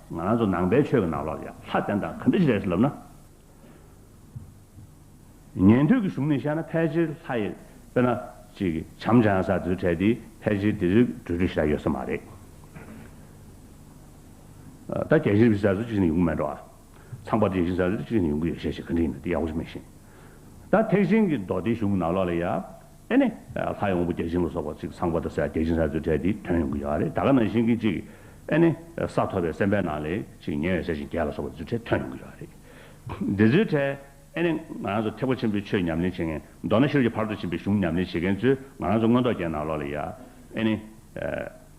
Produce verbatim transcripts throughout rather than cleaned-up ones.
ང་རང་ཚོ་ནང་པའི་ཆོས་ཀྱི་ནང་ལོགས་ལ་ཡང་ལྷ་བསྟེན་སྟངས་ག་འདྲ་ཞིག་རེད་ཟེར་ལབ་ན། ཉན་ཐོས་ཀྱི་གཞུང་ནས་བཤད་ན་ཕལ་ཆེར་ལྷ་ཡི་དཔེར་ན་ཅིག་བྱམས་སྦྱང་ས་དེ་ཚོའི་གྲས་དེ་ཕལ་ཆེར་དེ་ཚོའི་གྲོས་གྲོས་ཞིག་ལ་ཡོད་ས་མ་རེད། ད་རྒྱལ་ཆེན་ཟེར་ཚོ་གཅིག་ནས་ཡོང་གི་མེད་འགྲོ། ཚངས་པ་རྒྱལ་ཆེན་ཟེར་ཚོ་གཅིག་ནས་ཡོང་གི་ཡོད་ཤས་ཤིག་ག་འདྲ་ཡིན་ན་དེ་ཡག་པོ་ཞིག་མི་ཤེས། ད་ཐེག་ཆེན་གྱི་མདོ་སྡེའི་གཞུང་གི་ནང་ལོགས་ལ་ཡ། ཨེ་ནི། ལྷ་ཡི་དབང་པོ་བརྒྱ་བྱིན་ལ་སོགས་པ་ཅིག་ཚངས་པ་དང་ཟེར་ཡ་བརྒྱ་བྱིན་ཟེར་ཚོའི་གྲས་དེ་ཐོན་ཡོང་གི་ཡོད་རེད། ད་ག་ནང་བཞིན་གྱི་ཅིག་ཨེ་ནི། ས་ཐོབ་པའི་སེམས་དཔའི་ནང་ལས་ཅིག་ཉེ་བའི་ས་ཞིང་བརྒྱད་ལ་སོགས་པ་ཚོའི་གྲས་ཐོན་ཡོང་གི་ཡོད་རེད། འདི་ཚོའི་གྲས་ཨེ་ནི་ང་རང་ཚོ་ཐེག་པ་ཆེན་པོའི་ཆོས་ཉམས་ལེན་བྱེད་མཁན། མདོར་ན་ཤེས་རབ་ཀྱི་ཕ་རོལ་ཏུ་ཕྱིན་པའི་གཞུང་ཉམས་ལེན་བྱེད་མཁན་ཚོས་ང་རང་ཚོ་མངོན་རྟོགས་རྒྱན་ནང་ལོགས་ལ་ཡ། ཨེ་ནི།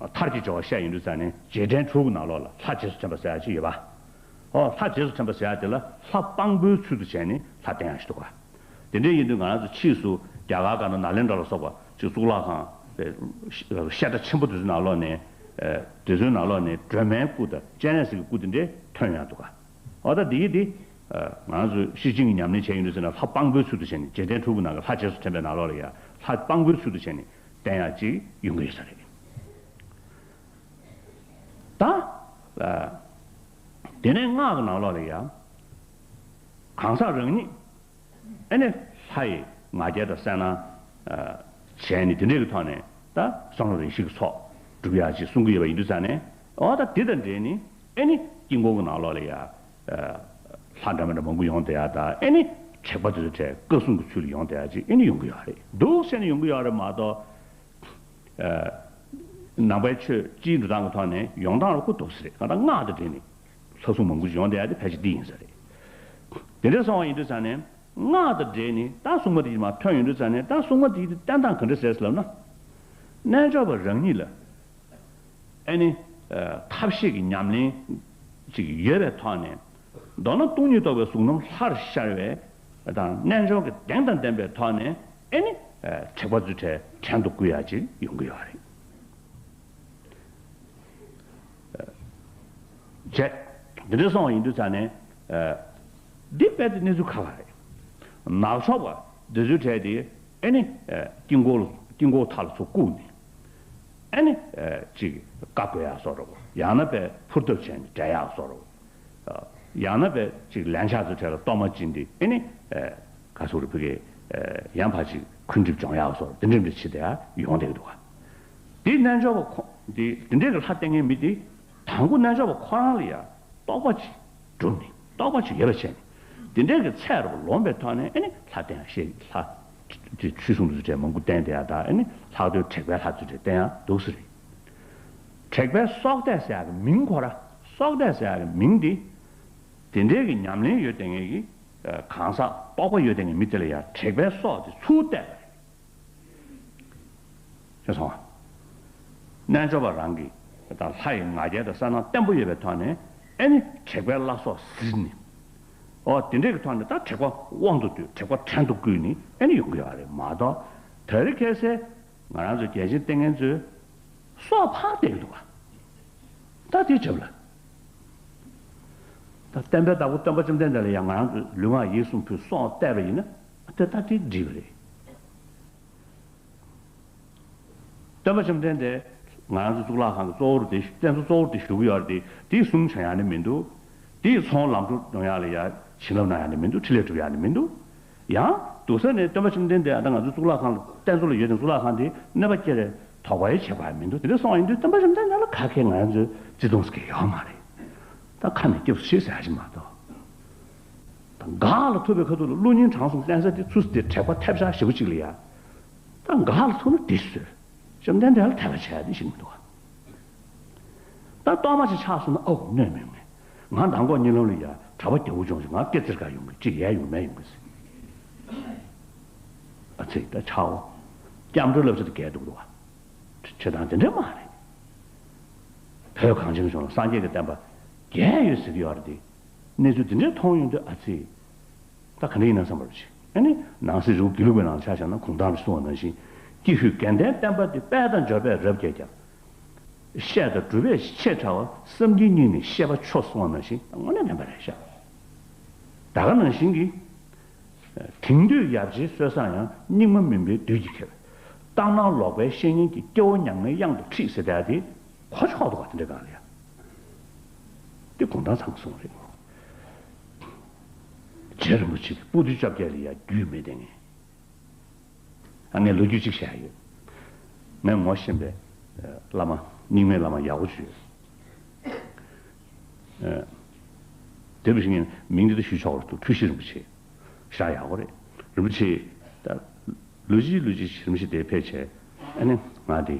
མཐར་གྱིས་སྦྱོར་བ་བཤད་ཡོང་དུས་ཙང་ནས་རྗེས་དྲན་དྲུག་གི་ནང་ལོགས་ལ་ལྷ་རྗེས་སུ་དྲན་པ་ཟེར་ཡ་ཅིག་ཡོད་པ། ཨོ་ལྷ་རྗེས་སུ་དྲན་པ་ཟེར་ཡ་དེ་ལ་ལྷ་དཔང་པོའི་ཚུལ་དུ་བྱས་ནས་ལྷ་བསྟེན་ཡ་ཞིག་འདུག་ག། དེ་འདྲ་ཡིན་དུས་ང་རང་ཚོ་ཕྱིས་སུ་རྒྱ་གར་སྒང་ན་ནཱ་ལེནྡྲ་ལ་སོགས་པ་ཅིག་གཙུག་ལག་ཁང་། བཤད་གྲྭ་ཆེན་པོ་དེ་ཚོའི་ནང་ལོགས་ནས། དེ་ཚོའི་ནང་ལོགས་ནས་སྒྲོལ་མའི་སྐུ་དང་སྤྱན་རས་གཟིགས་ཀྱི་སྐུ་དེ་འདྲས་ཐོན་ཡོང་འདུག་ག། འོ་ད་འདི་ཡི་འདི། ང་རང་ཚོས་ཤེར་ཕྱིན་གྱི་ཉམས་ལེན་བྱས་ཡོང་དུས་ཙམ་ན་ལྷ་དཔང་པོའི་ཚུལ་དུ་བྱས་ནས་རྗེས་དྲན་དྲུག་གི་ནང་གི་ལྷ་རྗེས་སུ་དྲན་པའི་ནང་ལོགས་ལ་ཡ་ལྷ་དཔང་པོའི་ཚུལ་དུ་བྱས་ནས་བསྟེན་ཡ་ཅིག་ཡོང་གི་ཡོད་ས་རེད། ད། དེ་ནས་སྔགས་ཀྱི་ནང་ལོགས་ལ་ཡ། གང་ཟག་རང་ཉིད། ཨེ་ནི་ལྷ་ཡི་ང་རྒྱལ་དང་གསལ་སྣང་བྱས་ནས་དེ་འདྲའི་གི་ཐོག་ནས་ད་གསང་བ་རིགས་བཞི་གི་ཚོགས་སྒྲུབ་ཡག་ཅིག་གསུང་གི་ཡོད་པ་ཡིན་དུས་ཙང་ནས། འོ་ད་དེ་དང་འབྲེལ་ནས་ཨེ་ནི་དཀྱིལ་འཁོར་གྱི་ནང་ལོགས་ལ་ཡ། ལྷ་འདྲ་མི་འདྲ་མང་པོ་ཡོང་བསྡད་ཡ་དང་། ཨེ་ནི་དྲེགས་པ་དེ་ཚོ་གྲས་བཀའ་སྲུང་གི་ཚུལ་ལ་ཡོང་བསྡད་ཡ་ཅིག་ཨེ་ནི་ཡོང་གི་ཡོད་རེད། འདུག་ཟེར་ནས་ཡོང་གི་ཡོད་རེད་མ་གཏོགས། ནང་པའི་ཆོས་སྤྱིའི་འགྲོ་སྟངས་ཀྱི་ཐོག་ནས་ཡོང་སྟངས་རུ་ཁོ་འདུག་ས་རེད། ང་ད་སྔགས་དང་འབྲེལ་ནས་ལྷ་སྲུང་མང་པོ་ཞིག་ཡོང་བསྡད་ཡ་དེ་ཕལ་ཆེར་འདི་ཡིན་ས་རེད། དེ་འདྲ་སོང་བ་ཡིན་དུས་ཙང་ནས་སྔགས་དང་འབྲེལ་ནས་ད་སྲུང་མ་དེ་མར་ཐོན་ཡོང་དུས་ཙང་ནས། ད་སྲུང་མ་དེ་བསྟེན་སྟངས་ག་འདྲ་ཟེར་ལབ་ན། རྣལ་འབྱོར་པ་རང་ཉིད་ལ་ཨེ་ནི། ཐབས་ཤེས་ཀྱི་ཉམས་ལེན་ཅིག་ཡོད་པའི་ཐོག་ནས། མདོར་ན་སྟོང་ཉིད་རྟོགས་པའི་གཟུགས་རྣམས་ལྷར་ཤར་བའི་དང་རྣལ་འབྱོར་གྱི་གདེང་དང་ལྡན་པའི་ཐོག་ནས་ཨེ་ནི། དྲེགས་པ་ཚོའི་གྲས་བྲན་དུ་བཀོལ་ཡ་ཅིག་ཡོང་གི་ཡོད་རེད། བྱས། འདི་འདྲ་སོང་བ་ཡིན་དུས་ཙང་ནས། འདི་དཔེ་དེ་གནས་ཚུལ་ཁག་ཁག་རེད། ནག་ཕྱོགས་པ་འདི་ཚོའི་གྲས་དེ་ཨེ་ནི། དཀྱིལ་འཁོར་དཀྱིལ་འཁོར་མཐའ་ལ་ཚུར་བཀུག་ནས། ཨེ་ནི། ཅིག་བཀའ་བསྒོ་ཡག་བཟོ་འདྲ་བོ། ཡང་ན་དཔེ་ཕུར་གདུབ་བྱས་ནས་བསྒྲལ་ཡག་བཟོ་འདྲ་བོ། ཡང་ན་དཔེ་ཅིག་ལན་ཆགས་ཚོའི་གྲས་ལ་གཏོར་མ་བྱིན་ཏེ་ཨེ་ནི། ག་ཚོད་རེ་ཕ་གི། ཡང་ཕར་ཅིག་འཁོན་འགྲིབ་སྦྱོང་ཡག་བཟོ་འདྲ་བོ། འདི་འདྲ་འདྲ་བྱེད་བསྡད་ཡ་ཡོང་བསྡད་ཀྱི་འདུག་ག། དེ་རྣལ་འབྱོར་པ་ཁོ། དེ་དེ་འདྲའི་གི་ལྷ་བསྟེན་མཁན་མི་དེ། དང་པོ་རྣལ་འབྱོར་པ་ཁོ་རང་ལ་ཡ་རྟོགས་པ་ཅིག་གྲུབ་ནས། རྟོགས་པ་ཅིག་ཡོད་པ་བྱས་ནས། དེ་འདྲའི་གི་ཚད་རུ་ལོངས་པའི་ཐོག་ནས་ཨེ་ནི་ལྷ་བསྟེན་ཡ་ཤེས། ལྷ། དེ་ཆོས་སྲུང་དེ་ཚོའི་གྲས་མང་པོ་བསྟེན་བསྡད་ཡ་དང་། ཨེ་ནི་ལྷག་དོན་དྲེགས་པའི་ལྷ་ཚོའི་གྲས་བསྟེན་ཡ་འདུག་ས་རེད། དྲེགས་པའི་སྲོག་གཏད་ཟེར་ཡ་གི་མིང་ཁོ་ར། སྲོག་གཏད་ཟེར་ཡ་གི་མིང་དེ། དེ་འདྲའི་གི་ཉམས་ལེན་ཡོད་བསྡད་མཁན་གྱི་གང་ཟག་རྟོགས་པ་ཡོད་བསྡད་མཁན་མི་དེ་ལ་ཡ་དྲེགས་པའི་སྲོག་དེ་ཚུར་གཏད་པ་རེད། ཤེས་སོང་ང་། རྣལ་འབྱོར་པ་རང་གིས་ད་ལྷ་ཡི་ང་རྒྱལ་དང་གསལ་སྣང་བརྟན་པོ་ཡོད་པའི་ཐོག་ནས་ཨེ་ནི་དྲེགས་པའི་བླ་སྲོག་ཟིན་ནས། ཨོ་དེ་འདྲའི་གི་ཐོག་ནས་ད་དྲེགས་པ་དབང་དུ་བསྡུས། དྲེགས་པ་བྲན་དུ་བཀོལ་ནས་ཨེ་ནི་ཡོང་གི་ཡོད་རེད་མ་གཏོགས། དེ་རིང་ཁ་སང་ང་རང་ཚོ་རྒྱལ་ཆེན་བསྟེན་མཁན་ཚོས་སྲོག་ཕར་གཏད་ཀྱི་འདུག་ག། ད་དེ་འདྲ་བོ་ལ། ད་བསྟན་པའི་བདག་པོ་སྟོན་པ་བཅོམ་ལྡན་འདས་ལ་ཡང་ང་རང་ཚོས་ལུས་ངག་ཡིད་གསུམ་ཕུལ་སྲོག་གཏད་པ་ཡིན་ན། དེ་ད་དེ་འགྲིག་པ་རེད། སྟོན་པ་བཅོམ་ལྡན་འདས་ང་རང་ཚོ་གཙུག་ལག་ཁང་གི་གཙོ་བོར་དེ། རྟེན་གཙོ་གཙོ་བོར་དེ་བཞུགས་ཀྱི་ཡོད་རེད་དེ། དེའི་གསུང་བྱ་ཡག་ནི་མི་འདུག། དེའི་ཚོང་ལམ་འགྲོ་གཏོང་ཡག་ལ་ཡ་བྱིན་རླབས་གནང་ཡག་ནི་མི་འདུག། ཕྲིན་ལས་སྒྲུབ་ཡག་ནི་མི་འདུག། ཡང་འདུག་ས་ནས་སྟོན་པ་བཅོམ་ལྡན་འདས་ད་ང་ཚོའི་གཙུག་ལག་ཁང་ལ། རྟེན་གཙོ་ལ་ཡོད་ཅིང་གཙུག་ལག་ཁང་དེ་གནོད་པ་སྐྱེལ་བའི་དོགས་པ་ཡང་བྱེད་དགོས་ཡག་མི་འདུག། དེ་འདྲ་སོང་བ་ཡིན་དུས་སྟོན་པ་བཅོམ་ལྡན་འདས་ལ་ག་གེ་ང་ཚོས་བརྩི་མཐོང་ཟེར་མཁན་ཡོད་མ་རེད། ད་ཁ་ནས་སྐྱབས་སུ་མཆི་ཟེར་ཡག་ཅིག་མ་གཏོགས། ད་འགག་ལ་ཐུག་པའི་ཁ་ཐུག་ལ་བློ་སྙིང་བྲང་གསུམ་བསྟེན་ས་དེ་ཚུར་དེ་དྲེགས་པ་ཐེབས་ཆག་ཞེ་པོ་ཅིག་ལ་ཡ། ད་འགག་ལ་ཐུག་ན་དེ་བཟོས། བཅོམ་ལྡན་འདས་ལ་དད་པ་བྱེད་ཡག་དེ་ཞིག་མི་འདུག་ག། ད་གཏོར་མ་ཅིག་ཆག་སོང་ན། ཨོ་གནོད་མི་ཡོང་ངས། ང་མདང་དགོང་གཉིད་ལམ་ལ་ཡ་གྲྭ་པ་རྒྱལ་པོ་བྱུང་ཞིང་ང་སྐེ་ཚེར་ཁ་ཡོང་གི། ཅིག་ཡལ་ཡོང་མེད་ཡོང་གི་ཟེར། ཨ་ཙི། ད་ཆའོ། སྐྱབས་འགྲོའི་བསླབ་བྱ་དེ་འགལ་འདུག་འདུག་ག། བྱེད་སྟངས་དེ་འདྲ་མ་རེད། བོད་གངས་ཅན་གཞུང་ལ་སངས་རྒྱས་ཀྱི་བསྟན་པ་རྒྱས་ཡོད་ཟེར་གྱི་ཡོད་རེད་དེ། གནས་ཚུལ་དེ་འདྲ་མཐོང་ཡོང་དུས་ཨ་ཙི། ད་ག་འདྲ་ཡིན་ན་བསམ་པ་ཅིག། ཨ་ནི་ནང་གསེས་རི་བོ་དགེ་ལུགས་པའི་ནང་ཆ་བཞག་ན་གུང་ཐང་ལ་གསུངས་པ་ནང་བཞིན། ཀྱེ་ཧུད་དགེ་ལྡན་བསྟན་པ་འདི། དཔལ་དང་འབྱོར་པས་རབ་བསྐྱེད་ཀྱང་། བཤད་དང་སྒྲུབ་པས་ཆེས་ཕྲ་བ། བསམ་གྱིས་སྙིང་ནས་ཤེས་པ་མཆོག། གསུངས་པ་ནང་བཞིན་དངོས་གནས་བདེན་པ་རེད་ཤག། ད་ག་ནང་བཞིན་གྱི། དེང་དུས་ཡབ་ཆེན་བསོད་བཟང་ཡང་། སྙིགས་མ་མུན་པའི་བདུད་ཀྱིས་ཁྱེར། ལྟར་སྣང་ལོག་པའི་བཤེས་གཉེན་གྱིས། སྐྱེ་བོ་མྱ་ངན་གཡང་དུ་ཁྲིད་ཟེར་བསྡད་དེ། གོ་ཆོད་འདུག་ག། དེ་འདྲའི་སྒང་ལ་ཡ། དེ་དགོང་དག་ཚང་གི་གསུང་རེད། རྗེ་རིན་པོ་ཆེ་གི་པོ་ཏི་བཅོ་བརྒྱད་ལ་ཡ་རྒྱུས་མེད་དེ་ངས། ཨ་ངས་ལོ་རྒྱུས་གཅིག་བཤད་ཡོད། ངས་ངོ་ཤེས་པའི་བླ་མ་རྙིང་མའི་བླ་མ་ཡག་པོ་ཅིག་ཡོད། དེ་བཞིན་མིང་འདི་ད་ཞུས་ཆོག་རེད་འདུག་འཁྲུལ་ཞིག་རིན་པོ་ཆེ། ཞག་ཡག་པོ་རེད། རིན་པོ་ཆེ་ད་ལོ་གཅིག་ལོ་གཅིག་རིན་པོ་ཆེ་དེ་ཕེབས་བྱས་ཨ་ནི་ང་དེ་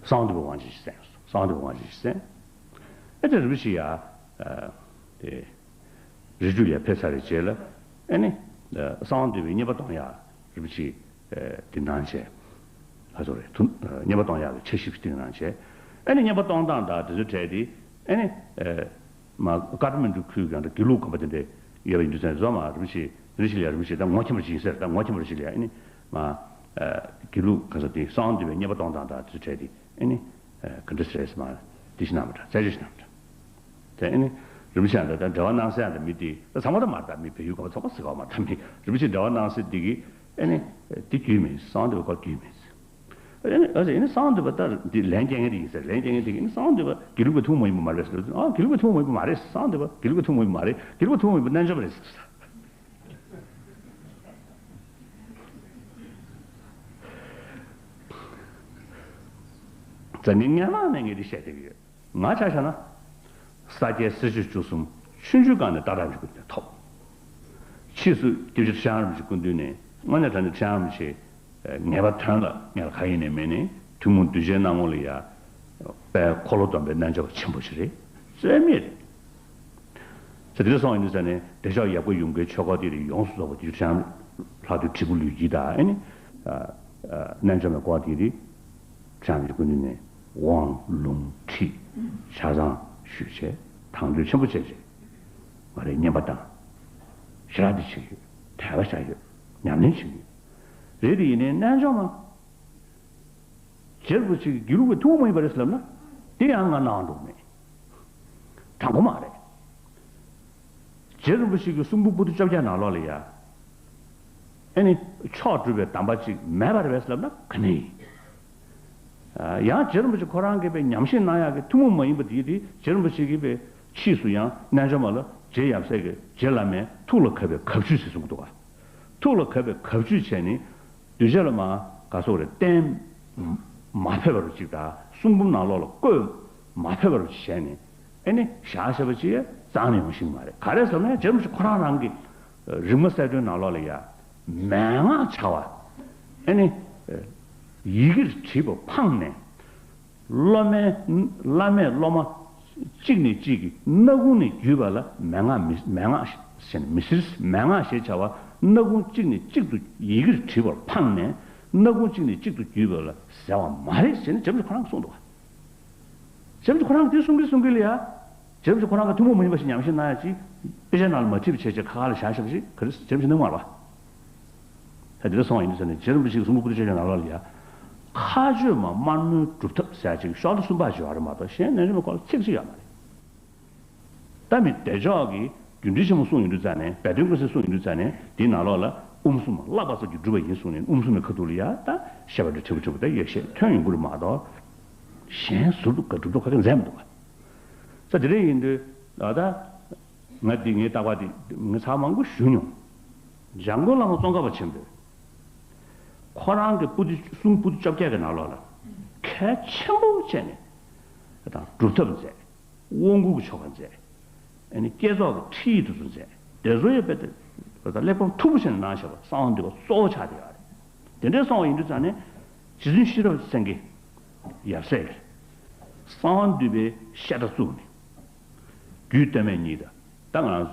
གསང་བ་འདུས་པའི་དབང་ཆེན་ཞིག་གསན་སོང་། གསང་བ་འདུས་པའི་དབང་ཆེན་ཞིག་གསན། ཨ་ནི་རིན་པོ་ཆེ་ཡ་དེ། རི་རྒྱུད་ལ་ཕེབས་ཚར་བའི་རྗེས་ལ་ཨེ་ནི། གསང་བ་འདུས་པའི་བསྙེན་པ་གཏོང་ཡག་རིན་པོ་ཆེ་དེ་གནང་བྱས། ཧ་ཚོ་རེད་ཐུ་བསྙེན་པ་གཏོང་ཡག་གི་འཆར་གཞི་ཞིག་གནང་བྱས། ཨེ་ནི་བསྙེན་པ་གཏོང་སྟངས་དང་དེ་ཚོའི་གྲས་དེ་ཨེ་ནི། མ་ཀ་ཐ་མན་གྲུ་ཁུལ་གྱི་དགེ་ལུགས་དགོན་པ་དེ་འདྲས་ཡོད་པ་ཡིན་དུས་ཚོད་རྫོགས་མ་རིན་པོ་ཆེ་རིན་ཆེན་ལ་རིན་པོ་ཆེ་ད་ངོ་མཁྱེན་པ་ཞིག་ཡིན་ཟེར། ད་ངོ་མཁྱེན་པ་ཞིག་ལ་ཨེ་ནི། མ་དགེ་ལུགས་ག་ཚོད་དེ་གསང་བ་འདུས་པའི་བསྙེན་པ་གཏོང་སྟངས་དང་དེ་ཚོའི་གྲས་དེ་ཨེ་ནི། ག་འདྲ་ཟེར་སེ་མ་དེ་ཞིག་གནང་མ་འདྲ་རྩད་གཅོད་ཞིག་གནང་མ་འདྲ། དེ་ཨེ་ནི། རིན་པོ་ཆེ་ཡང་ད་ལྟ་འབྲེལ་བ་གནང་སའི་ཡང་ད་མི་དེ་ད་ཚང་མ་ད་མ་རེད། ད་མི་བལ་ཡུལ་ག་པར་ཚང་མ་ཟེར་ག་བ་མ་རེད། ད་མི་རིན་པོ་ཆེ་འབྲེལ་བ་གནང་སའི་དེ་གི་ཨེ་ནི། དེ་རྒྱུས་མེད། གསང་བ་འདུས་པ་སྐོར་རྒྱུས་མེད་ཟེར། ཨེ་ནི་ཨ་ཟེར་ཨེ་ནི་གསང་བ་འདུས་པ་ད་འདི་ལན་རྒྱག་མཁན་དེ་ཡིན་ཟེར། ལན་རྒྱག་མཁན་དེ་གི་ཨེ་ནི་གསང་བ་འདུས་པ་དགེ་ལུགས་པའི་ཐུན་མོང་མ་ཡིན་པ་མ་རེད་ཟེར། ཨ་དགེ་ལུགས་པའི་ཐུན་མོང་མ་ཡིན་པ་མ་རེད། གསང་བ་འདུས་པ་དགེ་ལུགས་པའི་ཐུན་མོང་མ་ཡིན་པ་མ་རེད། དགེ་ལུགས་པའི་ཐུན་མོང་མ་ཡིན་པ་རྣལ་འབྱོར་མ་རེད་ཟེར། ད་ངས་སྔན་མ་ནས་ངས་འདི་བཤད་བསྡད་ཀྱི་ཡོད། ང་ཆ་བཞག་ན། ས་སྐྱའི་སེར་བྱེས་བཅུ་གསུམ་ཆུང་ཆུང་སྒང་ནས་ཏག་ཏག་ཅིག་ཀུན་ནས་ཐོབ། ཕྱིས་སུ་སྐྱབས་རྗེ་ཁྲི་བྱང་རིན་པོ་ཆེ་སྐུ་མདུན་ནས་དངོས་གནས་དྲང་གནས་ཁྲི་བྱང་རིན་པོ་ཆེ་ངེས་པ་དོན་ལ་ངས་ལ་ག་ཡིན་ནས་མིན་ནས་ཐུན་མོང་གདུལ་བྱའི་སྣང་ངོ་ལ་ཡ། དཔལ་འཁོར་ལོ་སྡོམ་པའི་རྣལ་འབྱོར་པ་ཆེན་པོ་ཞིག་རེད། རྩོད་མེད་རེད། ཟེར་དེ་འདྲ་སོང་ཡིན་དུས་ཙ་ནས་བདེ་མཆོག་ཡབ་དགའ་ཡུམ་དགའི་ཆོས་སྐོར་དེ་རིགས་ཡོངས་སུ་རྫོགས་པ་དེ་ཁྲི་བྱང་ལྷག་ཏུ་དྲིལ་བུ་ལུས་དཀྱིལ་དང་ཨེ་ནི། རྣལ་འབྱོར་མའི་སྐོར་དེ་རིགས་ཁྲི་བྱང་རིན་པོ་ཆེ་སྐུ་མདུན་ནས། དབང་ལུང་ཁྲིད་ཆ་ཚང་ཞུས་བྱས་དང་དོད་ཆེན་པོ་བྱས་བྱས་ང་རའི་བསྙེན་པ་དང་ཞེ་དྲག་འདི་བྱེད་ཀྱི་ཡོད། དད་པ་བྱ་ཡོད། ཉམས་ལེན་བྱེད་ཀྱི་ཡོད། རེད་དེ་ཡིན་ནའི་རྣལ་འབྱོར་མ་རྗེ་རིན་པོ་ཆེ་གི་དགེ་ལུགས་པའི་ཐུན་མོང་མ་ཡིན་པ་རེད་ཟེར་ལབ་ན་དེ་ཡང་ང་སྣང་བ་འགྲོ་མེད། དྲང་པོ་མ་རེད། རྗེ་རིན་པོ་ཆེ་གི་གསུང་འབུམ་པོ་ཏི་བཅོ་བརྒྱད་ནང་ལོགས་ལ་ཡ། ཨེ་ནི། མཆོག་སྒྲུབ་པའི་གདམས་པ་ཅིག་མེད་པ་རེད་པས་ལབ་ན་ག་ནས་ཡིན། ཡང་རྗེ་རིན་པོ་ཆེ་ཁོ་རང་གིས་པའི་ཉམས་ཞིབ་གནང་ཡག་གི་ཐུན་མོང་མ་ཡིན་པ་དེ་དེ་རྗེ་རིན་པོ་ཆེ་གིས་པའི་ཕྱིས་སུ་ཡང་རྣལ་འབྱོར་མ་ལ་རྗེ་ཡབ་སྲས་ཀྱི་རྗེ་བླ་མའི་ཐུགས་ལ་གབ་པའི་གབ་ཆུས་ཟེར་གསུང་གི་འདུག་ག་ཐུགས་ལ་གབ་པའི་གབ་ཆུས་བྱས་ནས་གདུལ་བྱ་ལ་མ་ག་སོགས་རེ་གཏན་མ་ཕེབས་པ་རུ་ཅིག་དང་གསུང་འབུམ་ནང་ལོགས་ལ་བཀོད་མ་ཕེབས་པ་རུ་ཅིག་བྱས་ནས། ཨེ་ནི་བཞག་བྱས་པ་ཅིག་རྩ་ནས་ཡོང་ཤེས་ཀྱི་མ་རེད། ག་རེ་ཟེར་ན་རྗེ་རིན་པོ་ཆེ་ཁོ་རང་རང་གི་རིག་མ་གསལ་སྒྲོན་ནང་ལོགས་ལ་ཡ་མན་ངག་བྱ་བ་ཨེ་ནི་ཡི་གེར་བྲིས་པ་འཕངས་ནས་སློབ་མའི་བླ་མས་སློབ་མ་གཅིག་ནས་གཅིག་གི་སྣ་ཁུང་ནས་བརྒྱུད་པ་ལ་མན་ངག་མི་མན་ངག་ཞེས་ནས་མི་ཟེར། མན་ངག་ཞེས་བྱ་བ་སྣ་ཁུང་གཅིག་ནས་གཅིག་ཏུ་ཡི་གེར་བྲིས་པར་འཕངས་ནས་སྣ་ཁུང་གཅིག་ནས་གཅིག་ཏུ་བརྒྱུད་པ་ལ་ཟེར་བ་མ་རེད་ཟེར་ནས་རྗེ་རིན་པོ་ཆེ་ཁོ་རང་གིས་གསུངས་འདུག་ག་རྗེ་རིན་པོ་ཆེ་ཁོ་རང་གིས་དེ་གསུང་གིན་གསུང་གིན་ལ་ཡ། རྗེ་རིན་པོ་ཆེ་ཁོ་རང་གིས་ཐུན་མོང་མ་ཡིན་པ་ཞིག་ཉམས་ཞིབ་གནང་ཡ་ཅིག་དཔེ་ཆའི་ནང་ལ་མ་བྲིས་པ་བྱས་བྱས་ཁ་ཁ་ལ་བཞག་བཞག་པ་ཞིག་ག་རེ་རྗེ་རིན་པོ་ཆེ་གནང་མ་རེད་པ། ད་དེ་འདྲ་སོང་བ་ཡིན་དུས་ཙ་ནས་རྗེ་རིན་པོ་ཆེ་གི་གསུང་འབུམ་པོ་ཏི་བཅོ་བརྒྱད་ནང་ལོགས་ལ་ཡ། མཁའ་སྤྱོད་མ་དམར་མོའི་སྒྲུབ་ཐབས་ཟེར་ཡ་ཅིག་ཤོག་ལྷེ་གསུམ་པ་ཅིག་ཡོད་རེད་མ་གཏོགས་གཞན་རྣལ་འབྱོར་མའི་སྐོར་ལ་ཚིག་གཅིག་ཡོད་མ་རེད། ད་མི་བདེ་མཆོག་གིས་རྒྱུ་འབྲས་ཆེན་པོ་གསུངས་ཡོང་དུས་ཙ་ནས་སྦས་དོན་ཀུན་གསལ་གསུངས་ཡོང་དུས་ཙ་ནས་དེའི་ནང་ལོགས་ལ་དབུ་མ་གསུམ་བརླག་པ་ཙམ་གྱིས་གྲུབ་པ་ཡིན་གསུངས་ནས་དབུ་མ་གསུམ་པའི་ཁ་ཐུག་ལ་ཡ་ད་བཤད་པ་འདྲ་ཁྲི་པོ་ཁྲི་པོ་ད་ཡེ་ཤེས་ཐོན་ཡོང་གི་རེད་མ་གཏོགས། གཞན་ཟུར་དུ་ག་གྲུབ་ཐོབ་ག་གེ་མཛད་མི་འདུག་ག་ས་དེ་འདྲ་ཡིན་དུས་ད་ལྟ་ང་འདི་ངའི་རྟག་པར་འདི་ངས་ཚར་མང་པོ་ཞུ་མྱོང་། འཇམ་མགོན་བླ་མ་ཙོང་ཁ་པ་ཆེན་པོས་ཁོ་རང་གི་པོ་ཏི་གསུང་པོ་ཏི་བཅོ་བརྒྱད་ཀྱི་ནང་ལོགས་ལ་གལ་ཆེན་པོ་བྱས་ནས་དང་སྒྲུབ་ཐབས་མཛད། དབང་བསྐུར་གྱི་ཆོ་ག་མཛད། ཨ་ནི་བསྐྱེད་རྫོགས་ཀྱི་ཁྲིད་ཡིག་དེ་ཚོ་མཛད། དེ་ཚོ་ཡང་དཔེ་དེ་གླེགས་བམ་མཐུག་པོ་བྱས་ནས་གནང་བཞག་པ་གསང་བ་འདུས་པ་གཙོ་བོ་ཆགས་བསྡད་ཡོད་རེད། དེ་འདྲའི་གསང་བ་ཡིན་དུས་ཙང་ནས་རྗེ་བཙུན་ཤེས་རབ་སེང་གེ་ཡབ་སྲས་ཀྱིས་གསང་བ་འདུས་པའི་བཤད་གྲྭ་བཙུགས་ནས་རྒྱུད་སྟོད་སྨད་གཉིས་དང་། ད་ང་རང་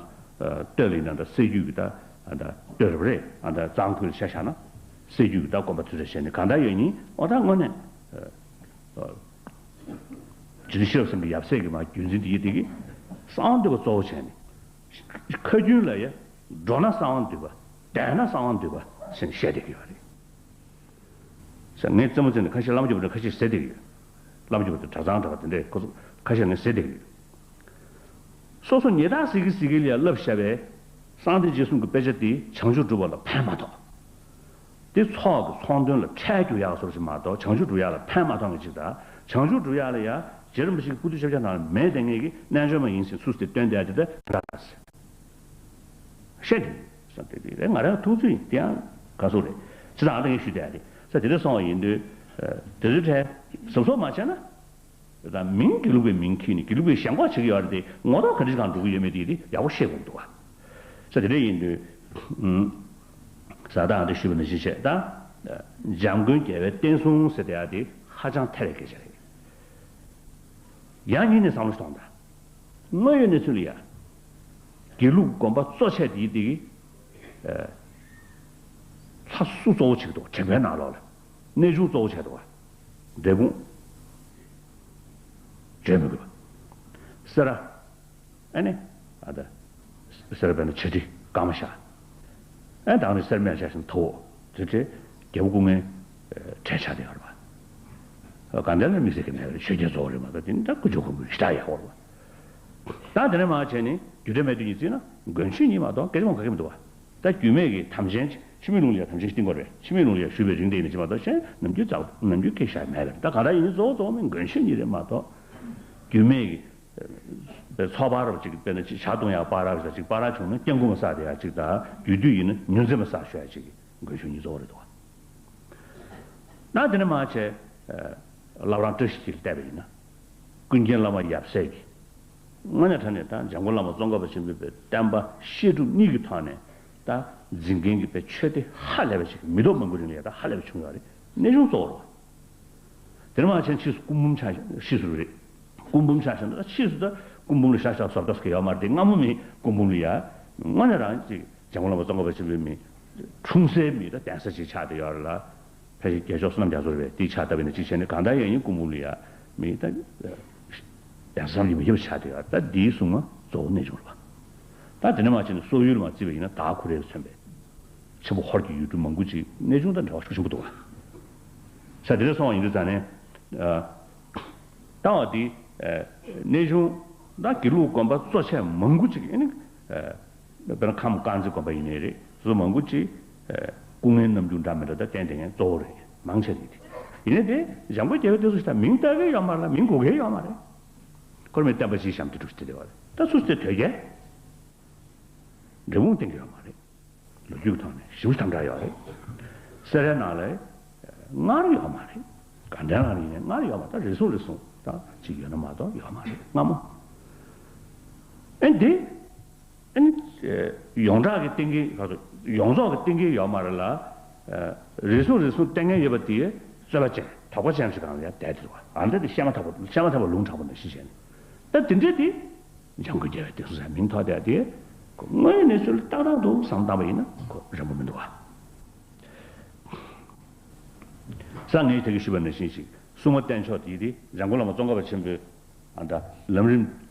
སྟོད་ལ་ཡིན་ན་ད་སྲད་རྒྱུད་ཀྱི་ད་ད་སྟོད་རེད་པ་རེད། ཨ་ད་གཙང་ཁུལ་ལ་ཆ་བཞག་ན་སྲད་རྒྱུད་ཀྱི་ད་དགོན་པ་དེ་ཚོ་བྱས་ནས་གང་ལྟར་ཡོད་ཉིན་ཨོ་ད་དངོས་གནས་རྗེ་བཙུན་ཤེས་རབ་སེང་གེ་ཡབ་སྲས་ཀྱི་མ་རྒྱུད་འཛིན་དེ་ཡིན་དེ་གི་གསང་བ་འདུས་པ་གཙོ་བོ་བྱས་ནས་ཁ་རྒྱུན་ལ་ཡ་འགྲོ་ན་གསང་བ་འདུས་པ་བསྡད་ན་གསང་བ་འདུས་པ་ཟེར་ནས་བཤད་བསྡད་ཀྱི་ཡོད་རེད། ཟེར་ངས་རྩེད་མོ་རྩེ་ནས་ཁ་ཤས་བླ་མ་མགྱོགས་པོ་ཁ་ཤས་ཟེར་བསྡད་ཀྱི་ཡོད། བླ་མ་མགྱོགས་པོ་གྲྭ་ཚང་འདྲ་བ་དེ་འདྲས་ཁོ་ཚོ་ཁ་ཤས་ངས་ཟེར་བསྡད་ཀྱི་ཡོད། སོ་སོ་ཉེ་དག་ཟེར་གི་ཟེར་གི་ལ་ཡ་བསླབ་བཞག་པའི་གསང་བདེ་རྗེས་གསུམ་གྱི་དཔེ་ཆ་དེ་བྱང་ཆུབ་སྒྲུབ་པ་ལ་ཕན་མ་ཐོགས། དེ་ཚོགས་ཀྱི་ཚོགས་འདོན་ལ་ཁྲལ་རྒྱུག་ཡག་བཟོ་འདྲ་ཞིག་མ་གཏོགས་བྱང་ཆུབ་སྒྲུབ་ཡག་ལ་ཕན་མ་ཐོགས་ངེས་ཅིག་དང་། བྱང་ཆུབ་སྒྲུབ་ཡག་ལ་ཡ་ རྗེ་རིན་པོ་ཆེ་གི་པོ་ཏི་ཤཱཀྱ་ཐང་ལ་མེད་དེ་ངེད་ཀྱི་རྣལ་འབྱོར་མ་ཡིན་ཟེར་སུས་དེ་སྟོན་དེ་ཨ་དེ་ད་ར་ཟེར། བཤད་དེ་བསམ་སྟེ་དེ་རེད། ང་རང་ཐུགས་ཚུད་ཡིན། དེ་ཡང་ག་སོ་རེད། ཅི་ད་ཨ་ད་ངས་ཞུས་དེ་ཨ་རེད་ཟེར། དེ་འདྲ་སོང་བ་ཡིན་དུས་དེ་ཚོའི་གྲས་ཟབ་ཟོབ་མ་བྱས་ན། ད་མིང་དགེ་ལུགས་པའི་མིང་འཁྱེར་ནས་དགེ་ལུགས་པའི་ཞེན་ཁོག་བྱེད་ཀྱི་ཡོད་རེད་དེ། ངོ་ཐོག་ག་འདྲ་ཞིག་གང་འགྲོ་གི་ཡོད་མེད་དེ་དེ་ཡག་པོ་ཤེས་དགོས་འདུག་བ། ས་དེ་འདྲ་ཡིན་དུས། ས་དང་དེ་ཞུས་པ་ནང་བཞིན་བྱས་ད། འཇམ་མགོན་རྒྱལ་བའི་བསྟན་སྲུང་ཟེར་དེ་ཡ་དེ་ཧ་ཅང་ཐད་རེ་སྐད་ཆ་རེད། ཡང་སྙིང་ནས་བསམ་བློ་ཞིག་གཏོང་དང་། དངོས་ཡོད་གནས་ཚུལ་ལ་ཡ། དགེ་ལུགས་དགོན་པ་གཙོ་ཆེ་དེ་ཡི་དེ་གི། ལྷ་སུ་གཙོ་བོ་བྱེད་ཀྱི་འདུག་དྲེགས་པའི་ནང་ལོགས་ལ། གནས་ཆུང་གཙོ་བོ་བྱས་འདུག་བ། འབྲས་སྤུངས། བརྗོད་མི་དགོས་པ། སེ་ར། ཨ་ནི། ཨ་ད། སེ་ར་བས་ན་བྱ་ཁྲི་ཀརྨ་ཤ། ཨ་དང་ནི་སེར་སྨད་ཆ་ཞིང་ཐོ། དེ་ཚེ། རྒྱལ་པོ་སྐུ་ངལ། གྲལ་ཆགས་དེ་ཡོད་རེད་པ། གང་ལྟར་ན་དམིགས་བསལ་གྱི་མེད་པར་ཆོས་རྒྱལ་གཙོ་བོ་རེད་མ་གཏོགས་དེ་ནི་ད་ཀུ་ཅོ་ཁུ་ཁུ་ཞེ་དྲག་ཡག་པོ་རེད་པ། ད་དེ་ནས་མར་བྱས་ནས་རྒྱུ་འབྲས་མེད་དུས་ཉིད་བརྩིས་ན་མགོན་ཆོས་གཉིས་མ་གཏོགས་སྐད་ཆ་མང་ག་གེ་མི་འདུག་བ། ད་རྒྱུད་སྨད་ཀྱི་དམ་ཅན་འཆི་མེད་ལུང་ལ་ཡ་དམ་ཅན་ཞིག་བསྟེན་དགོས་རེད། འཆི་མེད་ལུང་ལ་ཡ་ཞུས་པའི་རིང་དེ་ཡིན་ན་ཅི་མ་གཏོགས་གཞན་ནམ་རྒྱུན་ཙག་ནམ་རྒྱུན་སྐད་ཆ་མེད་པ་རེད། ད་ག་རེ་ཡིན་གཙོ་བོ་གཙོ་བོ་མིན་མགོན་ཆོས་གཉིས་རེད་མ་གཏོགས། རྒྱུད་སྨད་ཀྱི། པའི་ཚོགས་པ་རབ་ཅིག་དཔེར་ན་ཅིག་ཇ་བཏུང་ཡག་པར་རབ་ཅིག་ཅིག་པར་ར་བྱུང་ན་སྐྱབས་མགོན་མ་བསགས་དེ་ཡག་ཅིག་དང་རྒྱུད་སྟོད་ཡིན་ན་ཉུང་ཚེ་མ་བསགས་ཤོག་ཡག་ཅིག་མགོན་ཆོས་གཉིས་གཙོ་བོ་རེད་འདུག་བ། ད་དེ་ནས་མར་བྱས། བླ་བྲང་བཀྲ་ཤིས་འཁྱིལ་བལྟས་པ་ཡིན་ན། ཀུན་མཁྱེན་བླ་མ་ཡབ་སྲས་ཀྱིས། དངོས་གནས་དྲང་གནས་ད་འཇམ་མགོན་བླ་མ་ཙོང་ཁ་པ་ཆེན་པོའི་པའི་བསྟན་པ་བཤད་སྒྲུབ་གཉིས་ཀྱི་ཐོག་ནས་ད་འཛིན་མཁན་གྱི་པའི་ཆོས་སྡེ་ཧ་ལས་པ་ཞིག་མི་ཐོག་མང་པོ་རིང་ལ་ཡ་ད་ཧ་ལས་པ་བྱུང་ཡོད་རེད། གནས་ཆུང་གཙོ་བོ་རེད། དེ་ནས་མར་ཕྱིན་ཕྱིས་སུ་སྐུ་འབུམ་ཆགས་ཕྱིས་སུ་རེད། སྐུ་འབུམ་ཆགས་ཕྱིན་ད་ཕྱིས་སུ་ད་སྐུ་འབུམ་ལ་ཤ་ཤ་བཟོ་ལྟ་ཟེར་ཡོད་མ་རེད་དེ། སྔ་མོ་མི་སྐུ་འབུམ་ལ་ཡ། དངོས་གནས་རང་ཅིག་འཇམ་མགོན་བླ་མ་ཙོང་ཁ་པ་ཆེན་པོའི་མི། འཁྲུངས་སའི་མི་ད་གདན་ས་ཅིག་ཆགས་བསྡད་ཡོད་རེད་ལ། ཕལ་ཆེར་རྒྱལ་མཆོག་བསོད་ནམས་རྒྱ་མཚོ་རེད་པས་དེ་ཆགས་བསྡད་པ་ཡིན་ན་ཅིག་བྱས་ནས་གང་ལྟར་ཡང་ཡིན་སྐུ་འབུམ་ལ་ཡ། མི་ད། གདན་ས་བསམ་གྱིས་མི་ཁྱབ་ཆགས་བསྡད་ཡོད་རེད། ད་དེའི་སྲུང་མ་གཙོ་བོ་གནས་ཆུང་རེད་པ། ད་དེ་ནས་མར་ཕྱིན་ནས་སོག་ཡུལ་ལ་མར་བརྩིས་པ་ཡིན་ན་དྭགས་ཁོ་རའི་མཚོན་པའི། ཆེན་པོ་ཧོར་གྱི་ཡུལ་གྲུ་མང་པོ་ཅིག་གནས་ཆུང་དང་འབྲེལ་བ་ཤུགས་ཆེན་པོ་འདུག་བ། ས་དེ་འདྲ་སོང་བ་ཡིན་དུས་ཙང་ནས། ལྟ་བ་འདི། གནས་ཆུང་དང་དགེ་ལུགས་དགོན་པ་གཙོ་ཆེ་མང་པོ་ཅིག་ཨ་ནི། དཔེར་ན་ཁམས་དཀར་མཛེས་དགོན་པ་ཡིན་ནའི་རེད། སོ་སོ་མང་པོ་ཅིག་སྐུ་ངལ་རྣམ་འགྱུར་འདྲ་མི་འདྲ་ད་བསྟན་དེ་ངས་གཙོ་བོ་རེད། མང་ཆེ་རེད་དེ། ཡིན་ནའི་དེ་འཇམ་མགོན་རྒྱལ་བའི་བསྟན་སྲུང་ཞེས་མིང་བཏགས་ཀྱི་ཡོད་མ་རེད་ལ་མིང་གོ་གི་ཡོད་མ་རེད། ཁོ་རང་མི་བསྟན་པ་ཅིག་བཤམས་ཏེ་འགྲོ་བཞིན་བསྡད་པ་རེད། ད་སུ་ཞིག་དེ་དོལ་རྒྱལ། འབྲས་སྤུངས་བསྟན་གྱི་ཡོད་མ་རེད། ལོ་རྒྱུས་ཀྱི་ཐོག་ནས་ཞེ་པོ་དམ་དྲག་ཡོད་རེད། སེ་རའི་ནང་ལ་སྔར་ཡོད་མ་རེད། དགའ་ལྡན་ལ་ཡིན་ནའི་སྔར་ཡོད་མ་རེད། ད་རེ་ཟུང་རེ་ཟུང་ད་ཅིག་ཡོད་ན་མ་གཏོགས་ཡོད་མ་རེད་སྔ་མོ། ཨེ་འདི། ཨེ་ནི། ཡོངས་གྲགས་ཀྱི་བསྟན་གྱི་ག་ཚོད་ཡོངས་རྫོགས་ཀྱི་བསྟན་གྱི་ཡོད་མ་རེད་ལ། རེ་ཟུང་རེ་ཟུང་བསྟན་མཁན་ཡོད་པ་དེ་རྩོད་པ་ཅན་དོགས་པ་ཅན་ཞིག་གང་ལ་ཡང་བསྡད་དེ་འདུག་ཨ་འདི་དེ་བཤད་མ་ཐག་པ་བཤད་མ་ཐག་པ་ལུང་དྲངས་པ་ནང་བཞིན་བྱས་ནས་ད་དེ་འདྲས་དེ། འཇམ་མགོན་རྒྱལ་བའི་བསྟན་སྲུང་ཟེར་མིང་ཐོགས་བསྡད་དེ། དངོས་ཡོད་གནས་ཚུལ་ཏག་ཏག་འདུག་བསམ་བཏང་པ་ཡིན་ན་ཁོ་རན་པོ་མི་འདུག་བ། ས་ངས་དེ་གི་ཞུས་པ་ནང་བཞིན་ཞིག་སྲུང་མ་བསྟེན་ཕྱོགས་དེ་དེ་འཇམ་མགོན་བླ་མ་ཙོང་ཁ་པ་ཆེན་པོའི་ཨ་ད་ལམ་རིམ་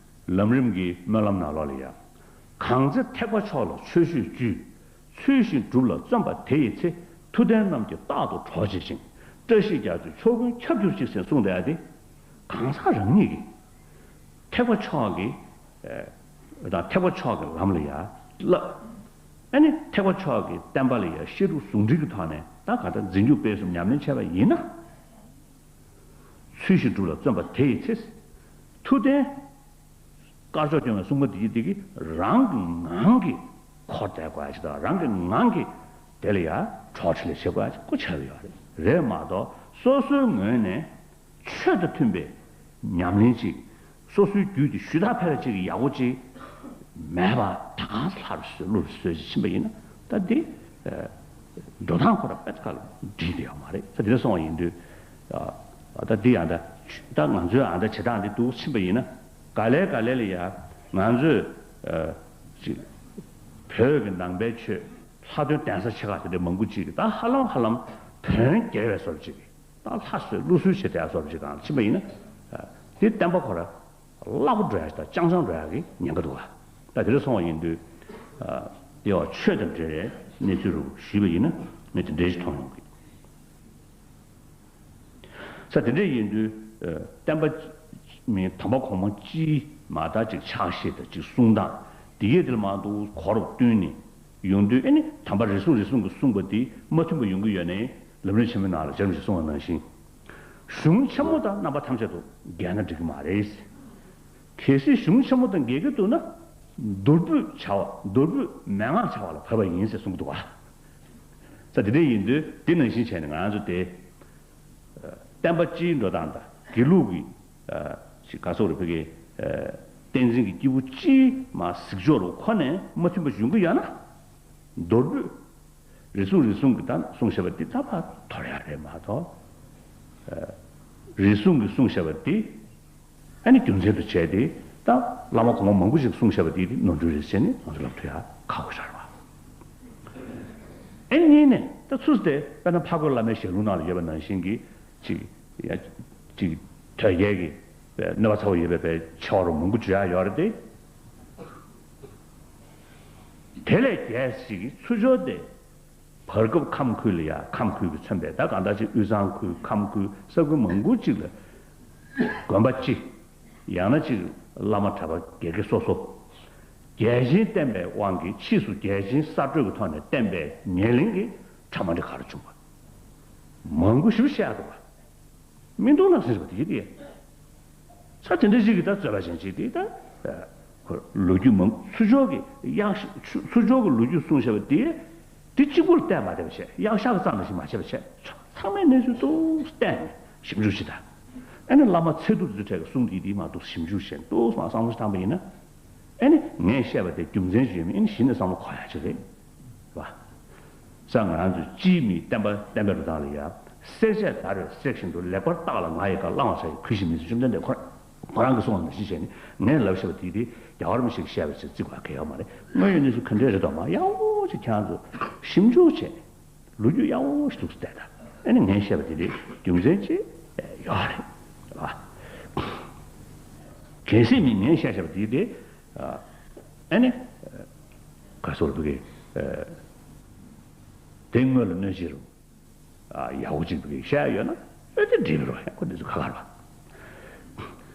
ལམ་རིམ་གྱི་སྨོན་ལམ་ནང་ལོགས་ལ་ཡང་། གང་ཚེ་ཐེག་པ་མཆོག་ལ་ཆོས་སྤྱོད་བཅུད། ཚུལ་བཞིན་སྒྲུབ་ལ་བརྩོན་པ་དེ་ཡི་ཚེ། མཐུ་ལྡན་རྣམས་ཀྱིས་རྟག་ཏུ་གྲོགས་བྱེད་ཅིང་། བཀྲ་ཤིས་རྒྱ་མཚོའི་ཕྱོགས་ཀུན་ཁྱབ་གྱུར་ཅིག་ཟེར་གསུངས་བསྡད་ཡ་དེ། གང་ཟག་རང་ཉིད་ཀྱིས། ཐེག་པ་མཆོག་གི། ཨེ། དང་ཐེག་པ་མཆོག་གི་ལམ་ལ་ཡ། བསླབ། ཨ་ནི་ཐེག་པ་མཆོག་གི་བསྟན་པ་ལ་ཡ་བཤད་སྒྲུབ་ཟུང་འབྲེལ་གྱི་ཐོག་ནས་ད་ག་ད་འཛིན་སྐྱོང་སྤེལ་གསུམ་ཉམས་ལེན་བྱས་པ་ཡིན་ན། ཚུལ་བཞིན་སྒྲུབ་ལ་བརྩོན་པ་དེ་ཡི་ཚེ། མཐུ་ལྡན། དཀར་ཕྱོགས་སྐྱོང་བའི་གསུང་པ་འདི་ཡི་འདི་གི་རང་གི་ངང་གིས་འཁོར་བསྡད་དགོས་ཡ་ཞིག་དང་རང་གི་ངང་གིས་དེ་ལ་ཡ་གྲོགས་འཕྲིན་ལས་བྱེད་དགོས་ཡ་ཞིག་སྐུ་ཆགས་ཡོད་རེད། རེད་མ་གཏོགས་སོ་སོའི་ངོས་ནས། ཆོས་དང་མཐུན་པའི་ཉམས་ལེན་ཅིག་སོ་སོའི་རྒྱུད་དེ་ཞུ་དག་ཕལ་ཆེར་གྱི་ཡག་པོ་ཅིག་མེད་པ་ད་གང་ལྷར་བཟོས་ཀླུར་བཟོས་ཅིག་ཕྱིན་པ་ཡིན་ན་ད་འདི་འགྲོ་སྟངས་ཁོ་ར་དཔེ་ཁ་ལ་འགྲིག་བསྡད་ཡོད་མ་རེད། ད་འདི་འདྲ་སོང་བ་ཡིན་དུས་ད་འདི་ཡང་ད་ད་ང་ཚོའི་ཨ་ད་བྱེད་སྟངས་འདི་འདུག་ཕྱིན་པ་ཡིན་ན་ག་ལེ་ག་ལེ་ལ་ཡ་ང་ཚོས་ཅིག་བོད་ཀྱི་ནང་པའི་ཆོས་ལྷ་སྡོང་གདན་ས་ཆེ་ཁག་དེ་འདྲ་མང་པོ་ཅིག་གིས་ད་ཧ་ལམ་ཧ་ལམ་བོན་རྒྱལ་བའི་བཟོ་འདྲ་ཅིག་གིས། ད་ལྷ་གསོལ་ཀླུ་གསོལ་བྱེད་དེ་ཡ་སོགས་ཅིག་གང་ཕྱིན་པ་ཡིན་ན། དེ་བསྟན་པ་ཁོ་ར་བརླག་པོ་འགྲོ་ཡ་དང་ཅང་ཅང་འགྲོ་ཡ་གི་ཉེན་ཁ་འདུག་བ། ད་དེ་འདྲ་སོང་བ་ཡིན་དུས། དེ་བ་ཆོས་དང་འབྲེལ་བའི་གནས་ཚུལ་རུ་ཞུས་པ་ཡིན་ན་ངས་དེ་འདྲའི་ཞིག་མཐོང་ཡོང་གི། ས་དེ་འདྲ་ཡིན་དུས། བསྟན་པ་མི་དམ་པ་གོང་མ་སྤྱིའི་མ་ད་ཅིག་ཕྱག་བཞེས་དང་ཅིག་གསུང་སྟངས་དེ་གས་དེ་ལ་མ་གཏོགས་གོ་རུ་བསྟུན་ནས་ཡོང་དུས་ཨེ་ནི་དམ་པ་རེ་ཟུང་རེ་ཟུང་གིས་གསུངས་པ་དེ་མ་མཐུན་པ་ཡོང་གི་ཡོད་ནའི། ལམ་རིམ་ཆེན་མོའི་ནང་ལ་སྦྱར་མི་ཞིག་གསུངས་པ་ནང་བཞིན། གཞུང་ཆེན་མོ་དང་རྣམ་པ་ཐམས་ཅད་དུ་འགལ་ན་འགྲིག་གི་མ་རེད། གལ་སྲིད་གཞུང་ཆེན་མོ་དང་འགལ་གྱི་འདུག་ན། མདོར་བསྡུས་བྱ་བ། མདོར་བསྡུས་མན་ངག་བྱ་བ་ལ་བབས་པ་ཡིན་ཟེར་གསུང་གི་འདུག་བ། ས་དེ་འདྲ་ཡིན་དུས་དེ་ནང་བཞིན་བྱས་ནས་ང་ཚོ་དེ། བསྟན་པ་སྤྱིའི་འགྲོ་སྟངས་དང་དགེ་ལུགས་ཀྱི། ཅིག་ག་སོགས་རེད། བོད་ཀྱི་བསྟན་འཛིན་གྱི་སྐྱེས་བུ་སྤྱིའི་མ་གཟིགས་ཕྱོགས་རུ་ཁོ་ནས་མ་མཐུན་པ་ཡོང་གི་ཡོད་ན། མདོར་བསྡུས། རེ་ཟུང་རེ་ཟུང་གི་ད་གསུངས་བཞག་པ་འདི་ད་ཕར་དོར་ཡག་རེད་མ་གཏོགས། རེ་ཟུང་གི་གསུངས་བཞག་པ་འདི་ཨ་ནི་རྒྱུ་མཚན་དུ་བྱས་ཏེ། ད་བླ་མ་གོང་མ་མང་པོ་ཞིག་གསུངས་བཞག་པ་འདི་ནོར་འཁྲུལ་རེད་ཟེར་ནས་ང་ཚོ་ལབ་ཐུབ་ཡག་ཁག་པོ་ཆགས་རེད་བ། ཨེ་གཉིས་ནས་ད་ཚུར་དེ་དཔེར་ན་འཕགས་སྐོར་བླ་མའི་ཞལ་ལུང་ནང་ལ་ཡོད་པ་ནང་བཞིན་གྱི་ཅིག་ཡ་ཅིག་དོལ་རྒྱལ་གྱི་གནོད་པ་ཚ་བོ་ཡོད་པའི་ཆེ་བ་རུ་མང་པོ་བརྗོད་ཡག་ཡོད་རེད་དེ། དེ་ལས་རྒྱལ་སྲིད་ཀྱི་ཚུར་ཕྱོགས་དེ། བར་སྐབས་ཁམས་ཁུལ་ལ་ཡ། ཁམས་ཁུལ་གྱིས་མཚོན་པའི་ད་གང་ལྟར་ཅིག་དབུས་གཙང་ཁུལ། ཁམས་ཁུལ། ས་ཁུལ་མང་པོ་ཅིག་ལ་དགོན་པ་སྤྱི། ཡང་ན་ཅིག་བླ་མ་གྲྭ་པ་དགེ་རྒན་སོ་སོ། རྒྱལ་ཆེན་བསྟེན་པའི་དབང་གིས་ཕྱིས་སུ་རྒྱལ་ཆེན་གསར་སྤྲོས་ཀྱི་ཐོག་ནས་བསྟེན་པའི་ཉེར་ལེན་གྱི་གྲྭ་མ་འདྲ་ག་རུ་བྱུང་བ། མང་པོ་ཞིག་བཤད་འདུག་བ། མི་འདུག་ན་ཟེར་བ་དེ་ཡིན་ཏེ། ས་དེ་འདྲ་ཞིག་གི་ད་རྩོད་པ་ཅན་ཅིག་དེ་ད། ཁོ་ལོ་རྒྱུས་མང་ཚུར་ཕྱོགས་ཀྱི་གཡག་ཤ་ཚུར་ཕྱོགས་ཀྱི་ལོ་རྒྱུས་གསུངས་བཞག་པ་དེ། དེ་གཅིག་པུར་བལྟས་མ་བསྡད་པ་བྱས། གཡག་ཤ་གི་རྩ་ནང་བཞིན་མ་བྱས་པ་བྱས། ཚང་མའི་གནས་ཚུལ་ཏོག་ཙམ་བལྟས་ནས་ཞིབ་འཇུག་བྱེད་ད། ཨ་ནི་བླ་མ་ཚེ་ཐུབ་ཚེ་ཁྲལ་གྱི་གསུང་དེ་དེ་མ་གཏོགས་ཞིབ་འཇུག་བྱས་ཏོག་ཙམ་བསམ་བློ་བཏང་པ་ཡིན་ན། ཨ་ནི་ངས་བཤད་པ་དེ་རྒྱུ་མཚན་ཅིག་ཡོད་མེད་ཨ་ནི་གཞི་ནས་བསམ་བློ་འཁོར་ཡག་ཅིག་རེད། བ། ས་ང་རང་ཚོའི་སྤྱིའི་མིའི་བསྟན་པ་བསྟན་པའི་རུ་སྟངས་ལ་ཡ། བསྲེག་བཅད་ད་རེས་བསྲེགས་བཞིན་དུ་ལེགས་པར་བརྟགས་ལ་ང་ཡི་བཀའ་བླང་བ་བྱ་ཡི་གུས་ཤིང་མི་བརྫུན། བཅོམ་ལྡན་འདས་ཁོ་ཁོ་རང་གིས་གསུངས་པ་ནང་བཞིན་བྱས་ནས་ངས་ལབ་བཞག་པ་དེ་དེ་རྒྱལ་བ་རིན་པོ་ཆེ་གིས་བཤད་པ་ཞིག་བརྩི་དགོས་གལ་ཡོད་མ་རེད། དངོས་ཡོད་གནས་ཚུལ་ག་འདྲས་རེད་དོ་མ་ཡག་པོ་ཅིག་ཁྱེད་རང་ཚོ་ཞིབ་འཇུག་བྱས། ལོ་རྒྱུས་ཡག་པོ་ཞིག་འདུག་སེ་བལྟས་དང་། ཨ་ནི་ངས་བཤད་པ་དེ་དེ་རྒྱུ་མཚན་ཅིག་ཡོད་རེད། གལ་སྲིད་ནི་ངས་བཤད་བཤད་པ་དེ་དེ། ཨ་ནི་ག་སོགས་ལ་ཕ་གི་དེ་དངོས་ལ་གནོད་བྱེད་རུང་། ཡག་པོ་ཅིག་ཕ་གི་བཤད་ཡོད་ན་ཨེ་དེ་འགྲིག་རོགས། ཡང་ཁོ་འདི་ཚོ་ཁ་ཁར་བ་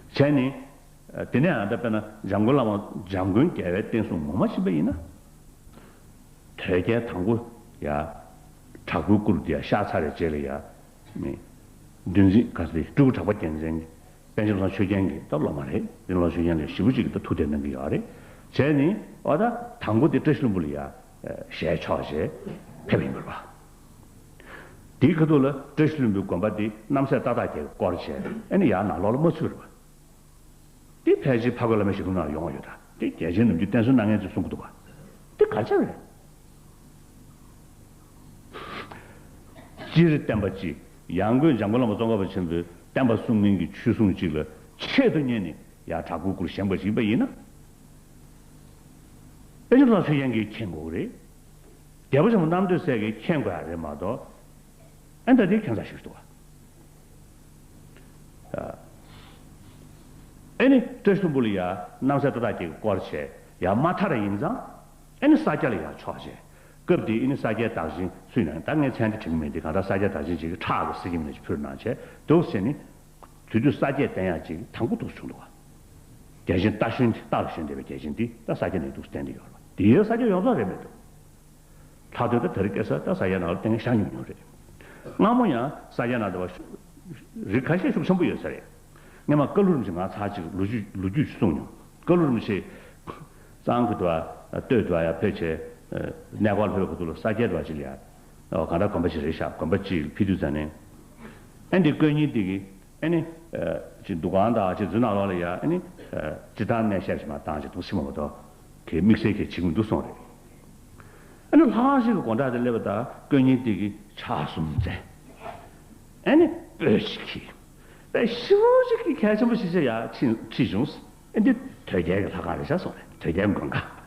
བྱས་ནི། དེ་ནས་ཨ་ད་དཔེར་ན་འཇམ་མགོན་བླ་མ་འཇམ་མགོན་རྒྱལ་བའི་བསྟན་སྲུང་ངོ་མ་ཕྱིན་པ་ཡིན་ན། དོལ་རྒྱལ་དང་པོ་ཡ། དྲག་པོའི་སྐུ་རུ་དེ་ཡ་གཤེགས་ཚར་བའི་རྗེས་ལ་ཡ། མི། འདུལ་འཛིན་ག་ཚོད་སྤྲུལ་སྐུ་གྲགས་པ་རྒྱལ་མཚན་གྱི་པཎ་ཆེན་བློ་བཟང་ཆོས་རྒྱན་གྱི་ད་སློབ་མ་རེད། འདི་བློ་བཟང་ཆོས་རྒྱན་ལ་ཞེ་པོ་ཅིག་གི་ད་ཐུགས་དད་གནང་གི་ཡོད་རེད། བྱས་ནི་ཨོ་ད་དང་པོ་དེ་བཀྲ་ཤིས་ལྷུན་པོ་ལ་ཡ། ཞལ་ཕྱོགས་བྱས་ཕེབས་ཡིན་པ་རེད་པ། དེའི་ཁ་ཐུག་ལ་བཀྲ་ཤིས་ལྷུན་པོའི་དགོན་པ་དེ་རྣམ་སྲས་ཏག་ཏག་རྒྱལ་གྱིས་བསྐོར་བྱས་ཨ་ནི་ཡར་ནང་ལོགས་ལ་མ་ཚུད་པ་རེད་པ། དེ་ཕལ་ཆེར་འཕགས་པའི་བླ་མའི་ཞལ་ལུང་ནང་ཡོང་བ་ཡོད་ད། དེ་རྒྱལ་ཆེན་ནམ་རྒྱུན་བསྟན་སྲུང་གནང་མཁན་ཚོས་གསུང་གི་འདུག་ག་དེ་ག་རེ་ཆགས་རེད། སྤྱིར་བསྟན་པ་སྤྱི། ཡང་སྒོས་འཇམ་མགོན་བླ་མ་ཙོང་ཁ་པ་ཆེན་པོས་བསྟན་པ་སྲུང་མཁན་གྱི་ཆོས་སྲུང་གཅིག་ལ་ཆེད་དུ་གཉེར་ནས་ཡར་དྲག་པོའི་སྐུ་རུ་བཞེངས་པ་ཞིག་ཡིན་པ་ཡིན་ན། པཎ་ཆེན་བློ་བཟང་ཆོས་རྒྱན་གྱིས་མཁྱེན་དགོས་ཀྱི་རེད། རྒྱལ་པོ་ཆེན་པོ་རྣམ་ཐོས་སྲས་ཀྱིས་མཁྱེན་དགོས་ཡ་རེད་མ་གཏོགས། ཨེ་ད་དེ་ཁྱད་མཚར་ཞིག་འདུག་ག་ཨེ་ནི་བཀྲ་ཤིས་ལྷུན་པོ་ལ་ཡ་རྣམ་སྲས་ཏག་ཏག་རྒྱལ་གྱིས་བསྐོར་བྱས་ཡ་མ་ཐར་ཡིན་ཙང་། ཨེ་ནི་ས་སྐྱ་ལ་ཡ་ཕྱོགས་བྱས། སྐབས་དེ་ཨེ་ནི་ས་སྐྱའི་བདག་ཆེན་སུ་ཡིན་ན་ད་ངས་མཚན་དེ་དྲན་གྱི་མེད་དེ་གང་ལྟར་ས་སྐྱའི་བདག་ཆེན་ཅིག་གིས་ཁྲག་གི་གསེར་སྐྱེམས་ནས་ཕུལ་གནང་བྱས་འདུག་ཟེར་ནི། དེ་དུས་ས་སྐྱས་བསྟན་ཡག་ཅིག་དང་པོ་འདུག་བྱུང་འདུག་ག་རྒྱལ་ཆེན་རྟ་བཞོན་རྟ་ལ་བཞོན་བསྡད་པའི་རྒྱལ་ཆེན་འདི་ད་ས་སྐྱ་ནས་འདུག་བསྟན་ཏེ་ཡོད་རེད་པ། དེ་ཡང་ས་སྐྱ་ཡོངས་རྫོགས་རེད་མི་འདུག་ལྷག་དོན་ད་དེ་རིང་ཁ་སང་ད་ས་སྐྱ་ནང་ལ་བསྟན་མཁན་ཤ་ཉུང་ཉུང་རེད། སྔ་མོ་ཡང་ས་སྐྱ་ནང་དུ་བ་རིགས་ཁ་ཤས་ཤུགས་ཆེན་པོ་ཡོད་ས་རེད། སྔོན་མ་ཀ་ལུ་རིན་པོ་ཆེ་ང་ཚར་གཅིག་ལོ་རྒྱུས་ལོ་རྒྱུས་ཤིག་གསུངས་མྱོང་། ཀ་ལུ་རིན་པོ་ཆེ་གཙང་གི་དུ་བ་སྟོད་དུ་བ་ཡར་ཕེབས་བྱས་གནས་སྐོར་ལྷོད་པའི་ཁ་ཐུག་ལ་ས་སྐྱའི་དུ་བ་ཅིག་ལ་ཡ། གང་ལྟར་དགོན་པ་ཅིག་རེད་ཤག་དགོན་པ་ཅིག་ཕེབས་དུས་ཙམ་ནས། ཨ་འདི་དཀོན་གཉེར་འདི་གི་ཨ་ནི། ཅིག་འདུ་ཁང་དང་ཅིག་འཛུལ་ནང་ལོགས་ལ་ཡ་ཨ་ནི། ཅིག་ཐང་གནས་བཤད་ཅིག་མ་བཏང་ཅིག་འདུག་སེ་མ་གཏོགས། གི་དམིགས་བསལ་གྱི་བྱེད་ཀྱི་མི་འདུག་གསུངས་རེད། ཨ་ནི་ལྷ་ཁང་ཞིག་གི་སྒོ་འགྲམ་དུ་སླེབས་པ་དང་དཀོན་གཉེར་འདི་གིས་ཕྱག་གསུམ་བཙལ། ཨ་ནི་སྤོས་ཅིག་ཁྱེར། པའི་ཤི་བོ་ཅིག་གི་གལ་ཆེན་པོ་ཞིག་ཅིག་ཡ་ཕྱིན་ཁྲིད་བྱུང་། ཨ་འདི་དོལ་རྒྱལ་གྱི་ལྷ་ཁང་རེད་ཤག་གསུངས་རེད། དོལ་རྒྱལ་མགོན་ཁང་།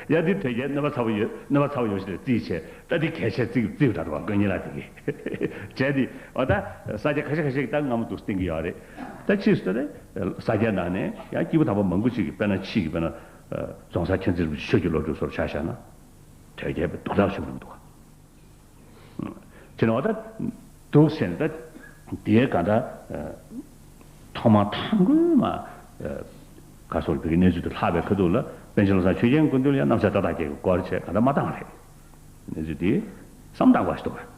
ཡ་འདི་དོལ་རྒྱལ་གནོད་པ་ཚ་བོ་ཡོད་གནོད་པ་ཚ་བོ་ཡོད་ཞིག་ལ་རྩིས་བྱས་ད་འདི་གལ་ཆེ་རྩིས་རྩིས་དྲག་འགྲོ་བ་དཀོན་གཉེར་ལ་དེ་གི་བྱས་འདི་འོ་ད་ས་ཆ་ཁ་ཤས་ཁ་ཤས་ཀྱི་ད་སྔ་མོ་འདུག་སྟེང་གི་ཡོད་རེད། ད་ཕྱིས་སུ་ད་རེད། ས་སྐྱ་ནང་ནས་ཡང་སྐྱེས་བུ་དམ་པ་མང་པོ་ཅིག་གིས་དཔེར་ན་ཕྱིས་ཀྱི་དཔེར་ན་རྫོང་སར་མཁྱེན་བརྩེ་རིན་པོ་ཆེ་ཆོས་ཀྱི་བློ་གྲོས་སོགས་ཆ་བཞག་ན། དོལ་རྒྱལ་པའི་སྡུག་ཐག་ཆོད་མི་འདུག་བ། དེ་ནས་འོ་ད་འདུག་ཟེར་ནས་ད་དེའི་ག་ད་ཐོག་མ་ཐང་དགོས་མ་ག་སོགས་བོད་ཀྱི་གནས་ཚུལ་དུ་ལྷག་པའི་ཁ་ཐུག་ལ་པཎ་ཆེན་བློ་བཟང་ཆོས་རྒྱན་སྐུ་མདུན་ལ་ཡང་རྣམ་སྲས་ཏག་ཏག་རྒྱལ་གྱིས་བསྐོར་བྱས་ག་ད་མ་བཏང་རེད། གནས་ཚུལ་དེ་བསམ་བཏང་དགོས་ཤིག་འདུག་བ།